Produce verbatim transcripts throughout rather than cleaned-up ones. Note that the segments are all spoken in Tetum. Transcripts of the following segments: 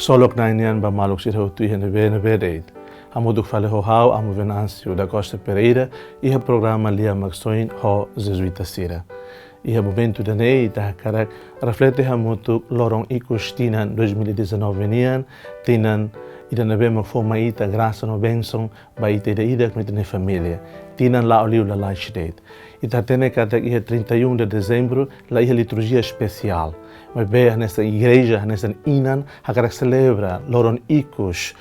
Ksolok Na'i nian ba maluk sira hotu iha ne'ebé-ne'ebé de'it. Hamutuk fali ho ha'u, Amu Venâncio da Costa Pereira, iha programa Lia Maksoin ho Jezuita sira. Iha momentu ida-ne'e ita hakarak reflete hamutuk loron ikus tinan dois mil e dezanove nian, tinan ida ne'ebé mak fó mai ita grasa no bensaun ba ita ida-idak no ita-nia família. Tinan la'o liu lalais de'it. Ita hatene katak iha trinta e um de dezembro la iha liturjia espesiál. Maibé hanesan igreja, hanesan inan, hakarak selebra loron ikus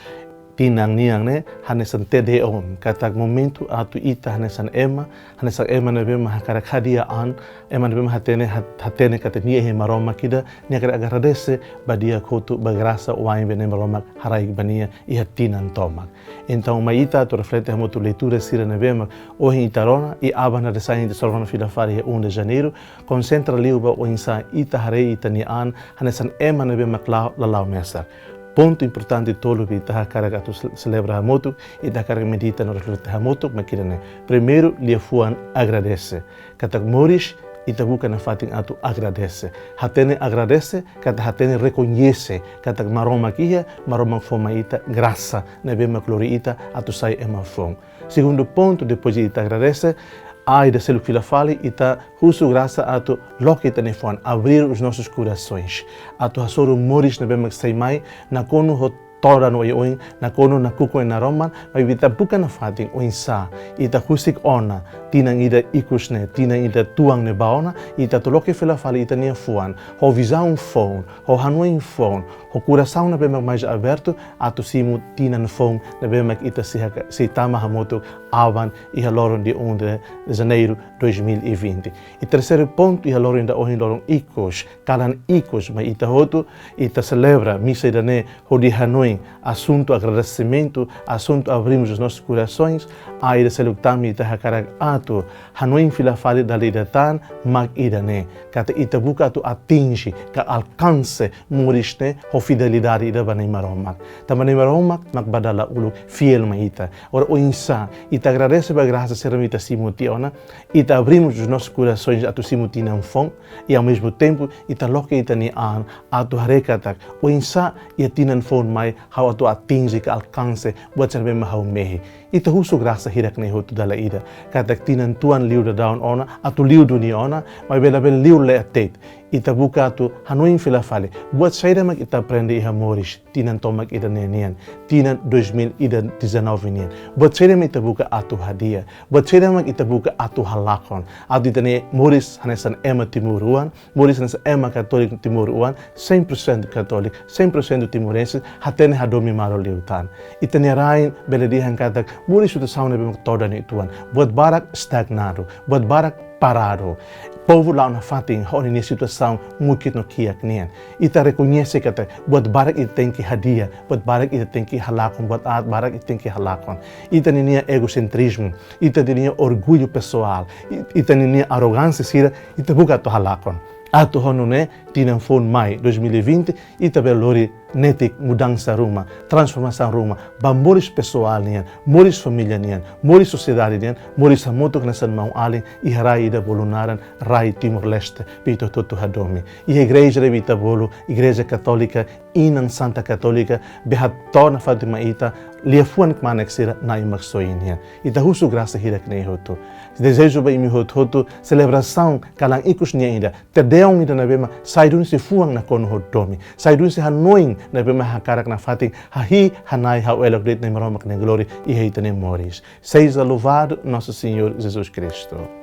tinan nian ne'e hanesan Te Deum, katak momentu atu ita hanesan ema, hanesan ema ne'ebé mak hakarak hadi'a an, ema ne'ebé mak hatene, hat-, hatene katak nia iha Maromak ida, nia hakarak agradese ba di'ak hotu ba grasa wa'in ne'ebé Maromak haraik ba nia iha tinan tomak. Entaun, mai ita atu reflete hamutuk leitura sira ne'ebé mak ohin ita rona, i aban-bainrua ita sei rona fila fali iha um de Janeiro, konsentra liu ba oinsá ita haree ita-nia an hanesan ema ne'ebé mak la'o, la la'o mesak. Pontu importante tolu be ita hakarak atu se-, selebra hamutuk, ita hakarak medita no reflete hamutuk, mak ida-ne'e. Primeiru, liafuan agradese. Katak moris, ita buka nafatin atu agradese. Hatene agradese, katak hatene rekoñese katak Maromak iha, Maromak fó mai ita grasa ne'ebé mak lori ita atu sai ema foun. Segundu pontu, depois de ita agradese, aban ida seluk fila fali, ita husu grasa atu loke ita-nia fuan, abrir os nossos corações. Atu hasoru moris ne'ebé mak sei mai, nakonu ho todan oioin, nakonu nakukun iha Naroman, maibé ita buka nafatin oinsá ita husik ona tinan ida ikus ne'e, tinan ida tuan ne'e ba ona, ita atu loke fila fali ita-nia fuan, ho vizaun foun, ho hanoin foun, ho korasaun ne'ebé mak mais abertu, atu simu tinan foun ne'ebé mak ita sei hak-, sei tama hamutuk aban iha loron dia um de Janeiro dois mil e vinte. I terseiru pontu, iha loron ida ohin loron ikus, kalan ikus, mai ita hotu, ita selebra misa ida-ne'e hodi hanoin asuntu agradesimentu, asuntu abrimos os nossos corações, aban ida seluk tan be ita hakarak atu hanoin fila fali dala ida tan, mak ida-ne'e, katak ita buka atu atinje, ka alkansa moris ne'e ho fidelidade ida ba Na'i Maromak. Tanba Na'i Maromak mak ba dala uluk fiél mai ita. Ora oinsá ita agradese ba grasa sira ne'ebé ita simu tiha ona, ita abrimos os nossos corações atu simu tinan foun, i ao mesmo tempo ita loke ita-nia an atu haree katak oinsá iha tinan foun mai ha'u atu atinje ka alkansa buat sira ne'ebé mak ha'u mehi. Ita husu grasa hirak-ne'e hotu dala ida, katak tinan tuan liu daudaun ona, atu liu duni ona, maibé labele liu leet de'it. Ita buka atu hanoin fila fali buat saida mak ita aprende iha moris tinan tomak ida-ne'e nian, tinan dois mil e dezanove nian. Buat saida mak ita buka atu hadi'a, buat saida mak ita buka atu halakon, atu ita-nia moris hanesan ema timoroan, moris hanesan ema katóliku timoroan, cem por cento católico, cem por cento timorense, hatene hadomi malu liután. Ita-nia rain bele dehan katak moris situasaun ne'ebé mak todan uitoan. Buat barak estagnadu, buat barak paradu. Povu la'o nafatin ho ninia situasaun mukit no kiak nian. Ita rekoñese katak buat barak ita tenke hadi'a, buat barak ita tenke halakon, buat aat barak ita tenke halakon. Ita ninia egosentrizmu, ita ninia orgullu pesoál, i-, ita ninia arrogánsia sira, ita buka atu halakon. Atu ho nune'e, tinan foun mai dois mil e vinte, ita bele lori netik mudansa ruma, transformasaun ruma, ba moris pesoál nian, moris família nian, moris sosiedade nian, moris hamutuk hanesan maun-alin iha rai ida bolu naran rai Timor-Leste, be ita hotu hadomi. Iha igreja ne'ebé ita bolu, Igreja Katólika, Inan Santa Katólika, be hato'o nafatin mai ita liafuan kmanek sira Na'i Maksoin nian. Ita husu grasa hirak-ne'e hotu. Dezeja ba imi hotu-hotu selebrasaun kalan ikus nian ida, Te Deum ida ne'ebé mak sai duni husi fuan nakonu ho domin, sai duni husi hanoin ne'ebé mak hakarak nafatin hahi'i, hana'i, ha'u elok de'it Na'i Maromak nia glória iha ita-nia moris. Seja louvado nosso Senhor Jesus Cristo.